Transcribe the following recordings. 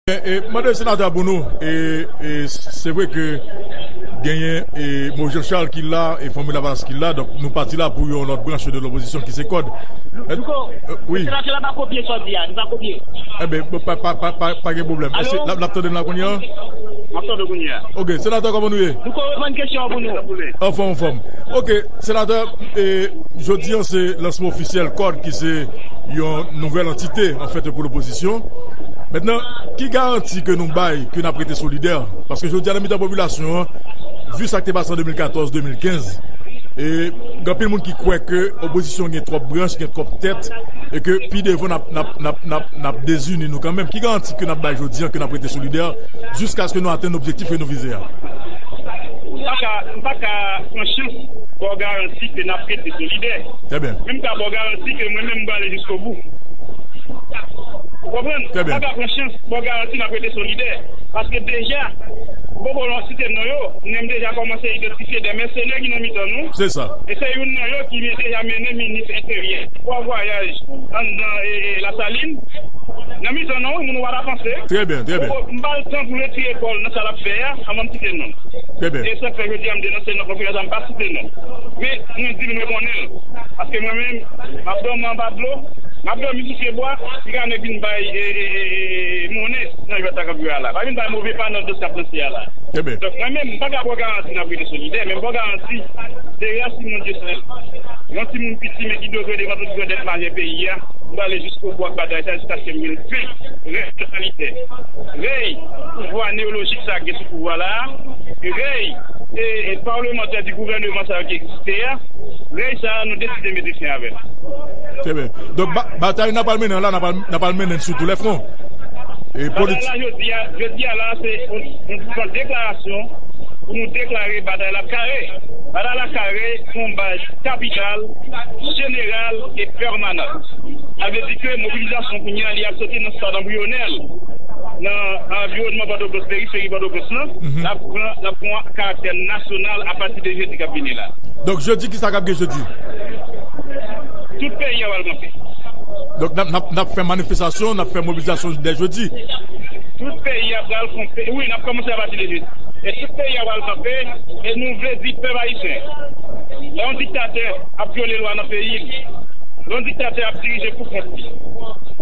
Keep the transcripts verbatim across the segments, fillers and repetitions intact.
E, e, mande senatè pou nou, e, e, se vre ke genyen, e, Moïse Jean Charles ki la, e Fanmi Lavalas ki la, donk nou pati la pou yon lòt branch de lopozisyon ki se kòd. Louko, e, wi. Senatè la pa kopye sa w di a, li pa kopye. Enben, bon, pa, pa, pa, pa, pa gen pwoblèm. Èske l ap, l ap tande n la kounye a? M ap tande w kounye a. Ok, senatè, kòman nou ye? Louko, reponn kesyon an pou nou. Anfòm, anfòm. Ok, senatè, e, jodi an se lansman ofisyèl kòd ki se yon nouvèl antite, anfèt, pou lopozisyon. Mentnan, ki garanti ke nou bay ke n ap rete solidè? Paske jodi a, nan mitan popilasyon an, vi sa k te pase an de mil katòz, de mil kenz, e gen anpil moun ki kwè ke opozisyon gen twòp branch, gen twòp tèt, e ke pi devan n ap, n ap, n ap, n ap, n ap dezini nou kanmenm. Ki garanti ke n ap bay jodi an ke n ap rete solidè jiskaske nou atenn objektif ke nou vize a? M pa ka, m pa ka pran chans ba w garanti ke n ap rete solidè. Trè byen. Men m ka ba w garanti ke mwen menm m prale jiskobou. Ou konprann? Trè byen. M pa ka pran chans ba w garanti n ap rete solidè. Paske deja, m poko site non yo, men m deja kòmanse idantifye de mèsenè ki nan mitan nou. Se sa. E se youn nan yo ki deja mennen minis enteryè twa vwayaj anndan, e, e, Lasalin. Nan mitan nou, moun ou pa ta panse. Trè byen, trè byen. Poko, m ba l tan pou l retire kò l nan sa l ap fè a, anvan m site non. Trè byen. E sa k fè jodi a m denonse nan konferans la, m pa site non. Men, mwen di l, mwen konnen l. Paske mwen menm, m ap dòmi anba dlo, m ap dòmi sou pye bwa, piga nèg vin bay, e, e, e, e, monnen nan jwèt sa k ap jwe a la. Pa vin bay move pa nan dosye ap lanse a la. Trè byen. Donk, mwen menm, m pa ka ba w garanti n ap rete solidè, men m ba w garanti, se gra si Bondye sèl. Yon timoun piti, men ki dwe jwe devan tout grandèt majè peyi a, m prale jiskobou ak batay sa, jiskaske m gen fen, rèy totalitè, rèy pouvwa neyolojik sa k gen sou pouvwa la a, rèy, e, e, palmantè di gouvèneman sa yo ki egziste a, rèy sa a, nou deside mete fen avè l. Trè byen. Donk, ba-, batay n ap al mennen an la, n ap al, n ap al mennen l sou tou lè fwon. E batay politi- la, jodi a, jodi a la, se yon, yon, yon deklarasyon pou nou deklare batay la kare. Batay la kare, se yon baz kapital, jeneral e pèmanan. Sa vle di ke mobilizasyon kounye a, li ap soti nan stad anbriyonèl, nan anviwònman Pòtoprens, periferi Pòtoprens lan, l ap pran, l ap pran karaktè nasyonal apati de jedi k ap vini la. Donk, jedi, ki sa k ap gen jedi? Tout peyi a pral kanpe. Donk, n ap, n ap, n ap fè manifestasyon, n ap fè mobilizasyon dè jedi. Tout peyi a pral kanpe. Wi, n ap kòmanse apati de jedi. E tout peyi a pral kanpe, e nou vle di pèp ayisyen, lè yon diktatè ap vyole lwa nan peyi l, lè yon diktatè ap dirije pou kont li,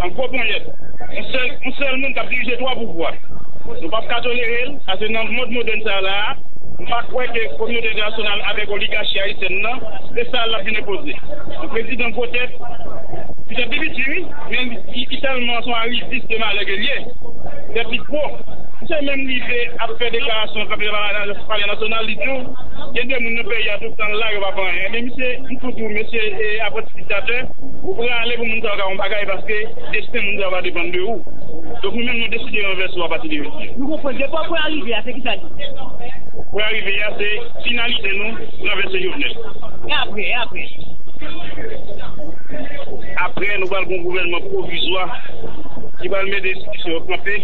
an gwo ponyèt, yon sèl, yon sèl moun k ap dirije twa pouvwa, nou p ap ka tolere l, paske nan mond modèn sa a la a, m pa kwè ke kominote entènasyonal avèk oligachi ayisyèn nan, se sa l ap vin enpoze. Yon prezidan gwo tèt, li tèt li piti, wi, men li, li tèlman se yon arizis de malè ke l ye. Tèt li gwo. Misye menm rive ap fè deklarasyon kanpe nan Palè Nasyonal, li di w, gen de moun nan peyi a tout tan l la, yo pa fè anyen. Men misye, m tou di w, mesye, e, apranti diktatè, ou prale pou moun sa yo ka fè yon bagay, paske desten moun sa yo va depann de ou. Donk, nou menm, nou deside ranvèse w apati de jodi. Nou konprann. Depi w prè arive a, se kisa l ye? Prè arive a, se finalite nou, ranvèse Jovenel. E apre, e apre? Apre, nou pral gen yon gouvènman pwovizwa ki pral mete enstitisyon yo kanpe,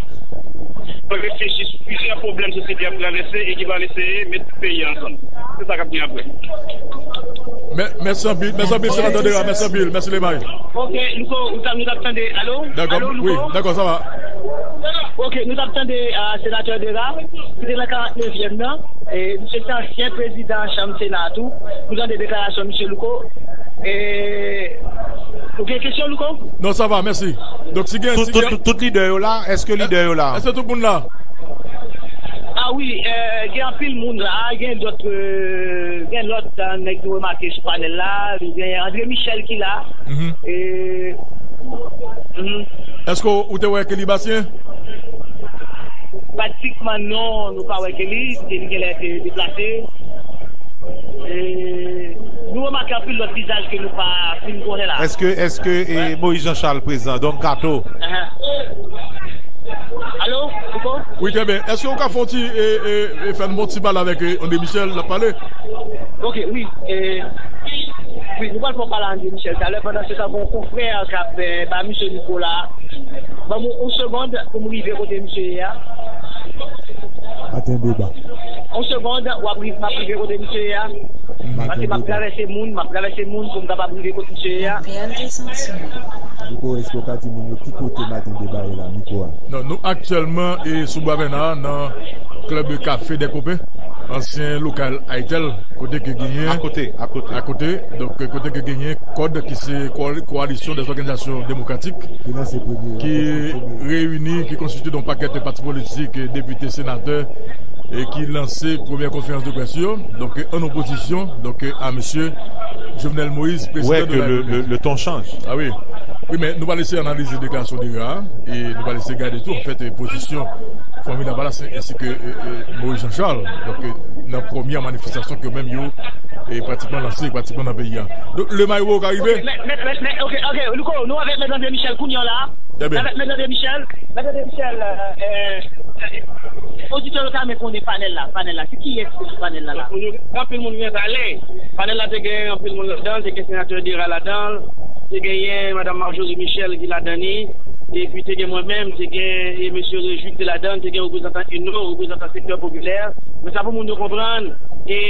pral reflechi sou plizyè pwoblèm sosyete a ap travèse e ki pral eseye met peyi a ansanm. Se sa k ap gen apre. Mè-, mèsi anpil, mèsi anpil, senatè Dera, mèsi anpil, mèsi Lemay. Ok, Louko, ou t ap, nou t ap tande, alo? Dakò, alo, wi, Louko? Dakò, sa va. Ok, nou t ap tande, ah, senatè Dera, ki te nan karant nevyèm nan, e misye se ansyen prezidan chanm Sena a tou. Nou tande deklarasyon misye Louko. E, ou gen kesyon, Louko? Non, sa va, mèsi. Donk, si gen, tout, si gen tout, tout lidè yo la, èske lidè yo la? Èske tout moun la? Ah wi, eh, gen anpil moun la, gen lòt, eh, gen lòt, eh, nèg nou remake sou panèl la, gen André Michel ki la. Mhm. Eh, mhm. Èske w, ou te wè Kelly Bastien? Pratikman non, nou pa wè Kelly, Kelly genlè te deplase. Eh, nou remake anpil lòt vizaj ke nou pa fin konnen la. Èske, èske, eh, Moïse Jean Charles prezan, Don Kato? Ahan. Alo, Louko? Wi, trè byen. Èske w ka fè yon ti, e, e, e, fè n yon ti pale avèk, e, André Michel, l ap pale? Ok, wi. E, wi, nou pral fè yon pale a André Michel talè. Pandan se tan, gen yon konfrè k ap, e, ba misye mikwo la. Ban m yon, yon segond pou m rive kote misye ye a. Atann deba. Yon segond, w ap ri-, m ap rive kote misye ye a. Paske m ap travèse moun, m ap travèse moun pou m kapab rive kote misye ye a. Apèl de santiman. Louko, èske w ka di moun yo ki kote maten deba ye la, mikwo a? Non, nou aktyèlman e sou Bwa Vèna, nan klèb kafe Dèkopen, ansyen lokal Itel, kote ke genyen akote, akote, akote, donk kote ke genyen kòd ki se Ko- Coalition des Organisations Démocratiques, ki reyini, ki konstitye yon pakèt pati politik, depite, senatè, e ki lanse premyè konferans de près yo, donk an opozisyon, donk a mesye Jovenel Moïse, président de la République. Le ton change. Ah oui. Wi, men nou pral eseye analize deklarasyon Dera a, e nou pral eseye gade tou, anfèt, pozisyon Fanmi Lavalas ensi ke Moïse Jean Charles, donk nan premyè manifestasyon ke menm yo e pratikman lanse, pratikman nan peyi a. Donk, le mayo ka rive. Ok, men, men, men, men, ok, ok, Louko, nou avèk Mèt André Michel kounye a la. Avèk Mèt André Michel. Mèt André Michel, oditè yo ta renmen konnen panèl la, panèl la. Se kiyès ki sou panèl la la? Anpil moun gen talè. Panèl la te gen anpil moun ladan l, te gen senatè Dera ladan l, te genyen madanm Marjorie Michel ki ladan li, epi te gen mwen menm, te gen e mesye Reju ki te ladan l, te gen reprezantan ENO, reprezantan sektè popilè. Men sa pou moun yo konprann, e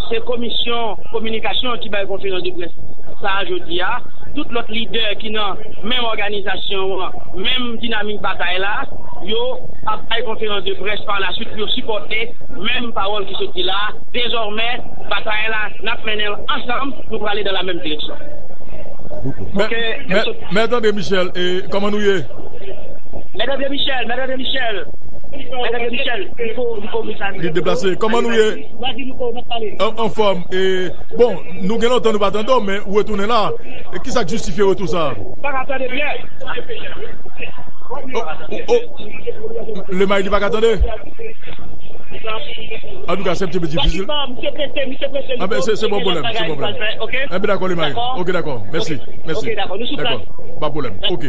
se komisyon kominikasyon ki bay konferans de près sa a jodi a. Tout lòt lidè ki nan menm òganizasyon an, menm dinamik batay la, yo ap bay konferans de près pa laswit pou yo sipòte menm pawòl ki soti la. Dezòmè, batay la, n ap mennen l ansanm, nou prale dans la même direction. Mè- Ok, mè- Mèt André Michel, e kòman nou ye? Mèt André Michel, Mèt André Michel, Mèt André Michel, li fo, li fo mesaj. Li deplase. Kòman nou ye? An, anfòm. E, bon, nou gen lontan nou pa tande w, men ou retounen la. E kisa k jistifye retou sa a? Pa ka tande byen. Oh, oh, oh. Le May li pa ka tande? Antouka, se yon ti pe difisil. Anben, se, se bon pwoblèm, se bon pwoblèm. Anben, dakò, le May. Ok, dakò. Mèsi, mèsi. Dakò, pa pwoblèm. Ok.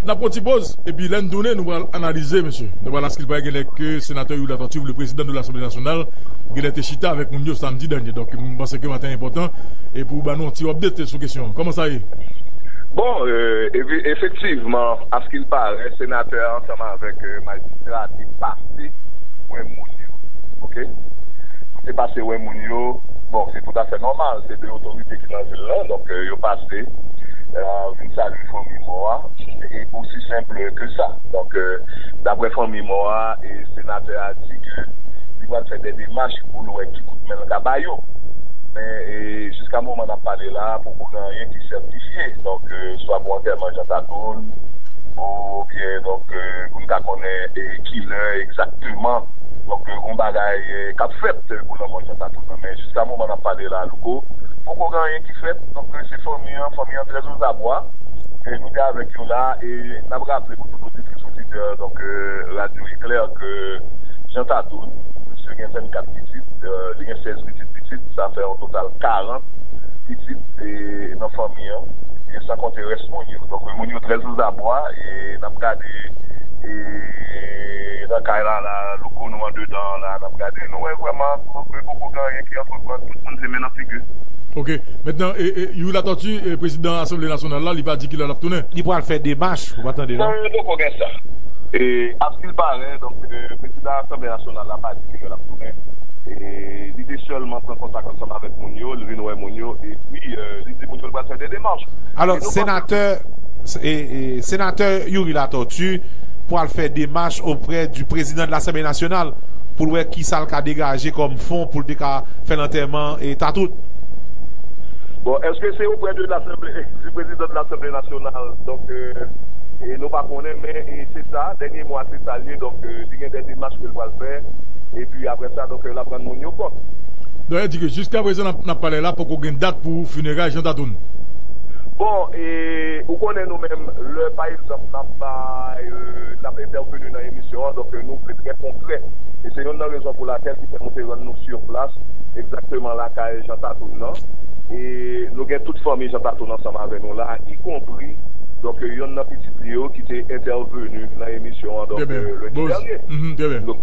N ap pran ti poz, epi lè n tounen, nou pral analize, mesye. Nou pral aske l pa gen lè ke senatè Youri Latortue, le président de l'Assemblée nationale, genlè te chita avèk moun yo samdi dènye. Donk, m panse ke maten an enpòtan e pou ban nou yon ti update sou kesyon an. Kòman sa ye? Bon, e, evi- efektivman, askilpare, senatè a ansanm avèk e, majistra te pase wè moun yo. Ok? Yo te pase wè moun yo. Bon, se toutafè nòmal. Se de otorite ki nan vil lan. Donk, e, yo pase, e, vin salye fanmi mò a. E osi senp ke sa. Donk, e, daprè fanmi mò a, e senatè a di ke li pral fè de demach pou l wè ki kout men l ka ba yo. Men, e, jiska moman n ap pale la, poko gen anyen ki sètifye. Donk, e, swa pou antèman Jean Tatoune, oubyen, donk, e, pou n ka konnen, e, kilè egzakteman. Donk, e, yon bagay, e, k ap fèt, e, pou lanmò Jean Tatoune nan. Men jiska moman n ap pale la, Louko, poko gen anyen ki fèt. Donk, e, se fanmi an, fanmi an trè ozabwa. E nou te avèk yo la, e n ap raple pou tout oditris, oditè, donk, e, Radio Éclair, ke Jean Tatoune, misye gen vennkat pitit, e, li gen sèz pitit pitit, sa fè yon total karant pitit, e, nan fanmi an, e san konte rès moun yo. Donk, moun yo trè ozabwa, e n ap gade, e, nan kay la, la, Louko, nou andedan la, n ap gade, nou wè vrèman, donk, poko gen anyen ki antreprann, tout moun se men nan figi. Ok. Mentnan, e, e, Youri Latortue, e, prezidan Asanble Nasyonal la, li pa di kilè l ap tounen. Li pral fè demach, ou pa tande, non? Non, poko gen sa. E, askilpare, donk, e, prezidan Asanble Nasyonal la pa di kilè l ap tounen. E, li te sèlman pran kontak ansanm avèk moun yo, li vin wè moun yo, epi, e, li di moun yo l pral fè de demach. Alò, senatè, e, e, senatè Youri Latortue pral fè demach oprè di prezidan de Lasanble Nasyonal pou l wè kisa l ka degaje kòm fon pou l te ka fè lantèman, e, Tatoune. Bon, èske se oprè de Lasanble, di prezidan de Lasanble Nasyonal? Donk, e, e nou pa konnen, men, e, se sa, dènye mo a, se sa l ye. Donk, e, li gen de demach ke l pral fè. Epi, apre sa, donk, e, l ap rann moun yo kont. Donk, e di ke jiska prezan n ap, n ap pale la, poko gen dat pou fineray Jean Tatoune. Bon, e, ou konnen nou menm, lè, pa egzanp, n ap bay, e, n ap entèveni nan emisyon an, donk, e, nou vle trè konkrè. E se youn nan rezon pou lakèl ki fè nou te rann nou sou plas, egzakteman lakay Jean Tatoune nan. E nou gen tout fanmi Jean Tatoune ansanm avè nou la, ikonpri, donk, e, youn nan pitit li yo ki te entèveni nan emisyon an, donk, e, lendi dènye. Donk,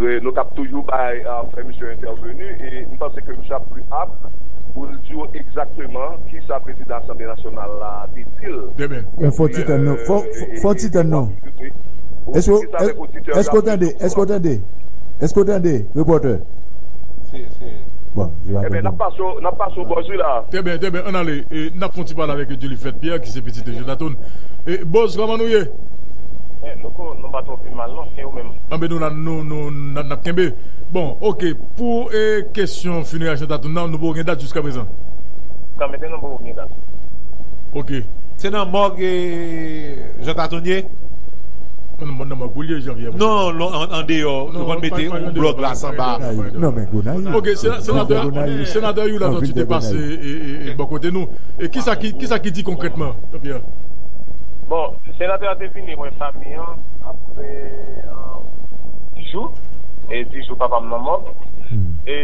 e, nou t ap toujou bay, a, fè misye entèveni, e m panse ke misye ap pli ap pou l di w egzakteman kisa prezidan Asanble Nasyonal la te di l. Fò ti tann non. Fò, fò, fò ti tann non. Èske, èske w tande? Èske w tande? Èske w tande, repòtè? Se, se Bon, je vais Ebyen, n ap attendre. Pase w, n ap pase w bòz wi la. Trè byen, trè byen, ann ale. E, n ap fè yon ti pale avèk Dyolifèt Pyè, ki se pitit Jean Tatoune. E, bòz, kòman nou ye? Eh, Louko, nou pa twò pi mal, non? E ou menm? Anben, nou la, nou, nou, n ap, n ap kenbe. Bon, oke, pou, e, kesyon finerè Jean Tatoune nan, nou poko gen dat jiska prezan? Jiska mentnan, nou poko gen dat. Oke. Se nan mòg, e, Jean Tatoune ye? Nan, nan mòg Boulye, Janvier. Non, non, an, an deyò, yo konn mete yon blòk la sanba. Non, men Gonayiv. Oke, senatè, senatè Youla Tortue te pase e, e, e, bò kote nou. E kisa ki, kisa ki di konkrètman, Jean-Pierre? Bon, senatè a te vini wè fanmi an apre, euh, dis jou. E dis jou papa m nan mòg. E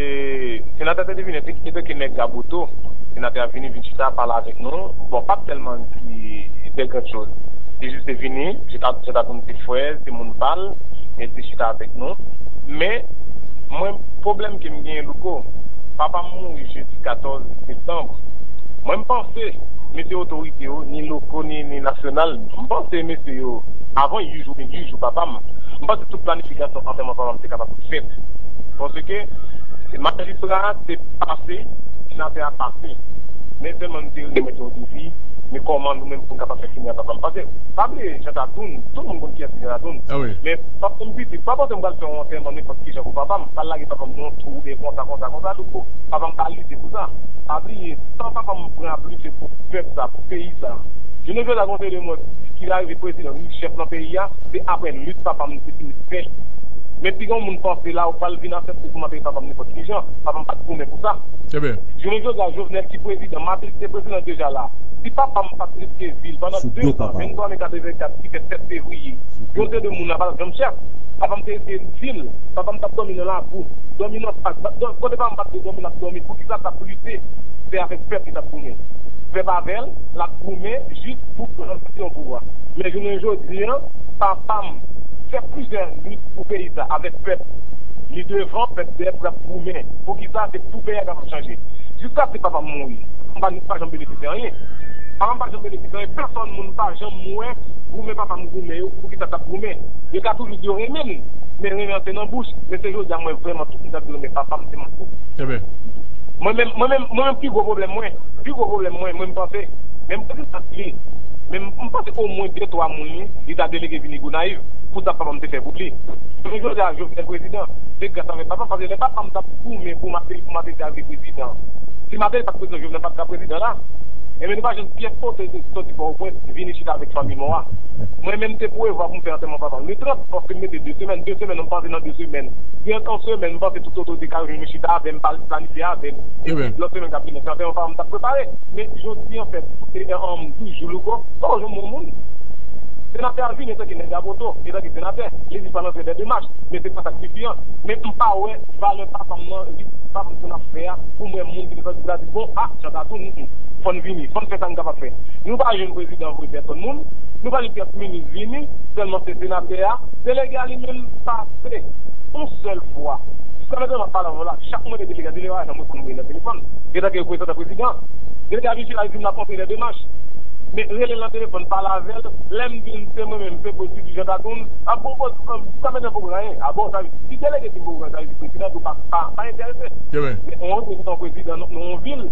senatè a te vini, te, te, te nèg Gaboto. Senatè a vini, vin chita, pale avèk nou. Bon, pa t tèlman di de grann choz. Li jis te vini, se ta, se ta konn se frè, se moun pa l, e te chita avèk nou. Men, mwen, pwoblèm ke m genyen, Louko, papa m mouri jedi katòz septanm. Mwen, m panse, mesye otorite yo, ni loko, ni, ni nasyonal, m panse mesye yo, avan uit jou, uit jou papa m, m panse tout planifikasyon antèman papa m te kapab fèt. Paske majistra a te pase, senatè a pase. Men sèlman m te remèt yon defi, men kòman nou menm pou n kapab fè finerè papa m. Paske, pa bliye, Jean Tatoune, tout moun konn kiyès ki Jean Tatoune. Men, pa m piti, pa panse m pral fè yon antèman nenpòt ki jan pou papa m. Pral lage papa m nan yon twou oubyen konsa, konsa, konsa, Louko. Papa m pa lite pou sa. Pa bliye, tan papa m pran ap lite pou pèp sa, pou peyi sa. Jounen jodi a, gen yon seri de moun ki rive prezidan, li chèf nan peyi a, se apre lit papa m te fin fè. Men pi gen yon moun panse la, ou pral vin aksepte pou mande papa m nenpòt ki jan. Papa m pa t goumen pou sa. Jounen jodi a, Jovenel ki prezidan, Martelly ki te prezidan deja la. Si papa m pa t riske vi l pandan de zan, venntwa me katrevenkat ki fèt sèt fevriye, yon seri de moun la pa t janm chèf. Papa m te riske vi l. Papa m t ap dòmi nan labou, dòmi nan pak. Kote papa m pa t dwe dòmi, l ap dòmi. Poukisa l t ap lite? Se avèk pèp li t ap goumen. Pèp avè l, l ap goumen jis pou pran yon pouvwa. Men jounen jodi a, papa m fè plizyè lit pou peyi sa avèk pèp. Li devan pèp, dèyè pèp ap goumen. Poukisa? Se pou peyi a kapab chanje. Jiskaske papa m mouri, m pa, m pa janm benefisye anyen. Papa m pa janm benefisye anyen. Pèsòn moun pa janm wè goumen papa m goumen yo. Poukisa t ap goumen? Yo ka toujou di yo renmen m, men renmen an se nan bouch. Men se jodi a mwen vrèman tout moun t ap di renmen papa m, se manti. Mwen menm, mwen menm, mwen menm pi gwo pwoblèm mwen, pi gwo pwoblèm mwen, mwen m panse, menm prezidan li, men m, m panse omwen de twa moun li, li ta delege vini Gonayiv pou sa papa m te fè pou li. Men jodi a Jovenel prezidan, se gras avèk papa m, paske lè papa m t ap goumen pou Martelly, pou Martelly te arive prezidan. Si Martelly pa t prezidan, Jovenel pa t ka prezidan la. Ebyen nou pa jwenn pyès otorite soti Pòtoprens vini chita avèk fanmi mò a. Mwen menm te prevwa pou m fè antèman papa m le trant, paske m mete de semèn, de semèn, m panse nan de semèn. Gen yon semèn, m panse tout otorite ka vin chita avè m, pal-, planifye avè m. Epi lòt semèn k ap vini, se antèman papa m t ap prepare. Men jodi an fèt, e, e, um, douz jou Louko, pa jwenn yon moun. Senatè a vini antanke nèg Gaboto, antanke senatè, li di pa nan fè dè demach, men se pa sa k sifi an. Men m pa wè valè papa m nan, li, papa m konn ap fè a, pou m wè moun ki te sòti la di, bon, a, Jean Tatoune, mm, mm, fò n vini, fò n fè sa n kapab fè. Nou pa jwenn prezidan voye pèsòn moun, nou pa jwenn pyès minis vini, sèlman se senatè a, delege a li menm pase yon sèl fwa. Jiska mentnan m ap pale avè w la, chak mwen wè delege a, delege a nan mwen konn voye nan telefòn, antanke reprezantan prezidan. Delege a vin chita, li di m l ap fè dè demach. Men rele l nan telefòn, pale avè l, lè m di l se mwen menm, se posib, Jean Tatoune, ap bon, bon, um, jiska mentnan poko gen anyen. A bon, sa vle di, si delege di m poko gen anyen, sa vle di prezidan tou pa, pa, pa enterese. Men yon reprezantan prezidan nan, nan yon vil,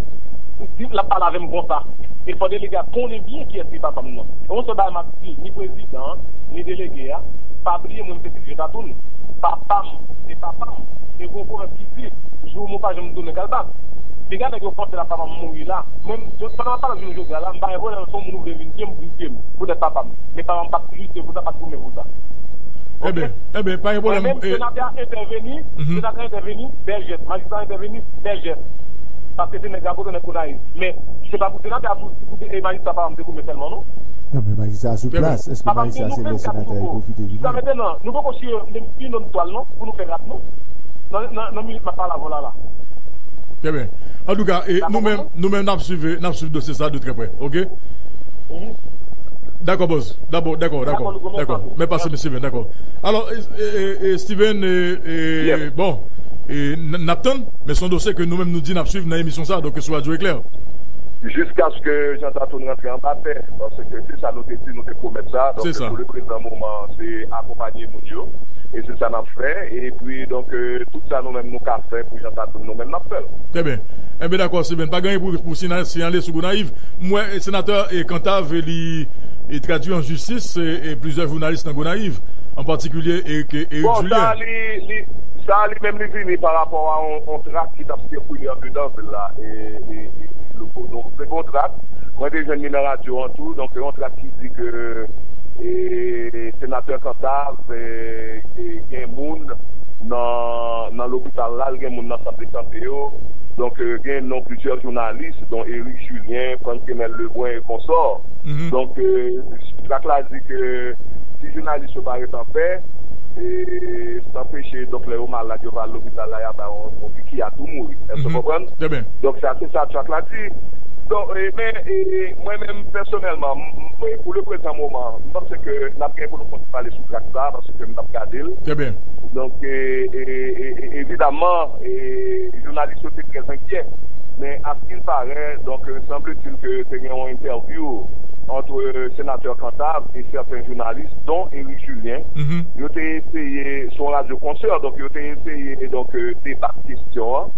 di l ap pale avè m konsa. E fò delege a konnen byen kiyès ki papa m nan. E yon sèl bagay m ap di, ni prezidan an, ni delege a, pa bliye mwen m se pitit Jean Tatoune. Papa m, se papa m. E gon pwovèb ki di, jou w mò pa janm tounen kalbas. Piga nèg yo panse la papa m mouri la. Mwen, pandan m ap pale jounen jodi a la, m pa gen pwoblèm, se yon moun ou vle vin tuye m, vin tuye m. Poutèt papa m. Men papa m pa t lite pou sa, pa t goumen pou sa. Ebyen, ebyen, pa gen pwoblèm. Mwen menm, senatè a entèveni, senatè a entèveni, bèl jès. Majistra a entèveni, bèl jès. Paske se nèg Gaboto, nèg Gonayiv. Men, se pa pou senatè a, pou, pou, e majistra papa m te goumen sèlman, non. Non, men majistra a sou plas. Èske majistra se lè senatè a pwofite vini? Jiska mentnan, nou poko chire menm yon nòm twal, non, pou nou fè rad, non. Nan, nan, nan minit m ap pale avè w la, la. Trè byen. Antouka, e, nou menm, nou menm, n ap swiv, n ap swiv dosye sa de trè prè, oke? Dakò, bòs. Dabò, dakò, dakò, dakò. Men pase, mesye, men dakò. Alò, e, e, e, e, Steven, e, e, bon, e, n, n ap tann, men se yon dosye ke nou menm nou di n ap swiv nan emisyon sa, donk, sou Radyo Eklè. Jiskaske Jean Tatoune rantre anba tè, paske se sa nou te di, nou te pwomèt sa. Donk, pou le prezan moman, se akonpanye moun yo. E se sa n ap fè. Epi, donk, euh, tout sa nou menm nou ka fè pou Jean Tatun, nou menm n ap fè l. Trè byen. Enben, dakò, Steven. Pa gen anyen pou, pou sina-, siyale sou Gonayiv. M wè, e, senatè, e, Cantave, e, li, e, tradui an jistis, e, e, plizyè jounalis nan Gonayiv, an patikilye Eric, e, Eric Bon, sa Julien. Li, li, sa li menm li vini pa rapò a yon, yon trak ki t ap sikile andedan vil la, e, e, e, Louko. Donk, se yon trak, mwen te jwenn li nan radyo an tou, donk, yon trak ki di ke, e, senatè Cantave, e, e, gen moun nan, nan lopital la, l gen moun nan sant de sante yo. Donk, euh, gen non plizyè jounalis, dont Eric Julien, Franck Kenel Lebrun e konsò. Mhm. Donk, euh, trak la di ke si jounalis yo pa ret anpè, e, san peche, donk, lè yo malad, yo va al lopital la, y a ba yo yon, yon piki, y a tou mouri. Èske w Mhm. konprann? Trè byen. Donk, sa, se sa trak la di. Donk, e, men, e, mwen menm, pèsonèlman, m, m, pou le prezan moman, m panse ke n ap gen pou nou kontinye pale sou trak sa, paske m t ap gade l. Trè byen. Donk, e, e, e, e, evidaman, e, jounalis yo te trè enkyè. Men, à ce qu'il paraît, donc, euh, semble-t-il que te gen yon entèvyou entre, euh, sénateur Cantave et certains journalistes, dont Eric Julien. Mhm. Yo te eseye, sou yon radyo konsè, donk, yo te eseye, donk, euh, debat kesyon an.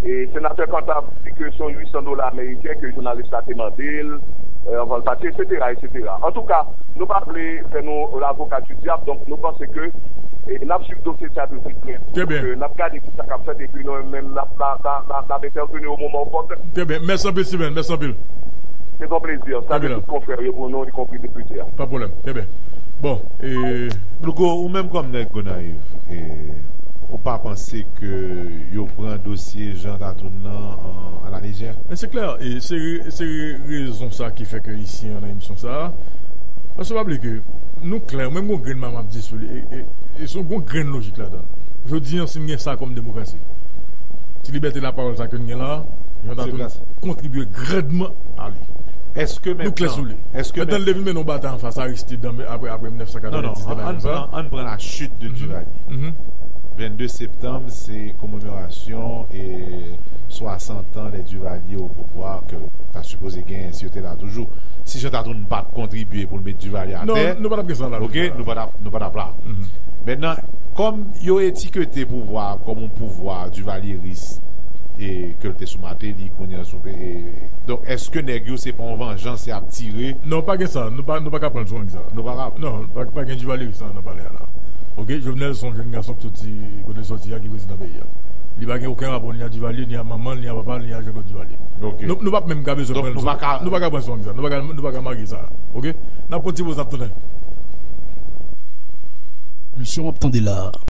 E senatè Cantave di ke se yon uit san dola ameriken ke jounalis la te mande l, euh, anvan l pati, et cetera, et cetera. Antouka, nou pa vle fè nou lavoka di dyab, donk nou panse ke, e, n ap swiv dosye sa tou de suite, men Trè byen. Donk, e, n ap gade ki sa k ap fèt, epi nou menm, n ap, n ap, n ap, n ap, n ap entèveni o moman opòtèn. Trè byen. Mèsi anpil, Steven. Mèsi anpil. Se yon plezi. Trè Salye byen. Tout konfrè yo pou nou, ikonpri depite a. Pa pwoblèm. Trè byen. Bon, e, Louko, ou menm kòm nèg Gonayiv, e, ou pa panse ke yo pran dosye Jean Tatun nan an, a la lejè? Men se klè, e se re-, se re-, rezon sa ki fè ke isi an nan emisyon sa a, paske w pa bliye ke nou klè, menm gon grenn mama ap di sou li, e, e, e se yon gon grenn lojik ladan l. Jodi an, si n gen sa kòm demokrasi, ti libète lapawòl sa ke n gen la, Jean Tatun kontribye grandman a li. Èske Nou klè mentnan, sou li. Èske Mentnan, l mentnan te vin mennen yon batay anfas Aristide nan, apre, apre mil nèf san katrevendiz, Non, non, an, an, an, an pran la chute de Duvalier. Mhm. Vennde septanm, se komemorasyon e swasant an lè Duvalier o pouvwa ke ta sipoze genyen si yo te la toujou. Si Jean Tatun pa t kontribye pou l met Duvalier atè, Non, nou pa t ap gen sa la, ok, nou pa t ap, nou pa t ap la. Mhm. Mentnan, kòm yo etikete pouvwa a kòm yon pouvwa divalyeris, e ke l te sou Martelly, kounye a l sou, e, donk, èske nèg yo se pa yon vanjans y ap tire? Non, pa gen sa. Nou pa, nou pa ka pran l sou ang sa. Nou pa ka? Non, pa, pa gen divalyeris nan, nan palè a la. Ok, Jovenel se yon jenn gason ki soti, kote l soti a, ki prezidan peyi a. Li pa gen okenn rapò ni a Duvalier, ni a manman l, ni a papa l, ni a Jean-Claude Duvalier. Ok. Nou, nou p ap menm ka bezwen Donk, pran l nou sou, pa ka nou pa ka pran l sou ang sa. Nou pa ka, nou pa ka marye sa. Ok? N ap kontinye poze ap tounen. Misyon w ap tande la a.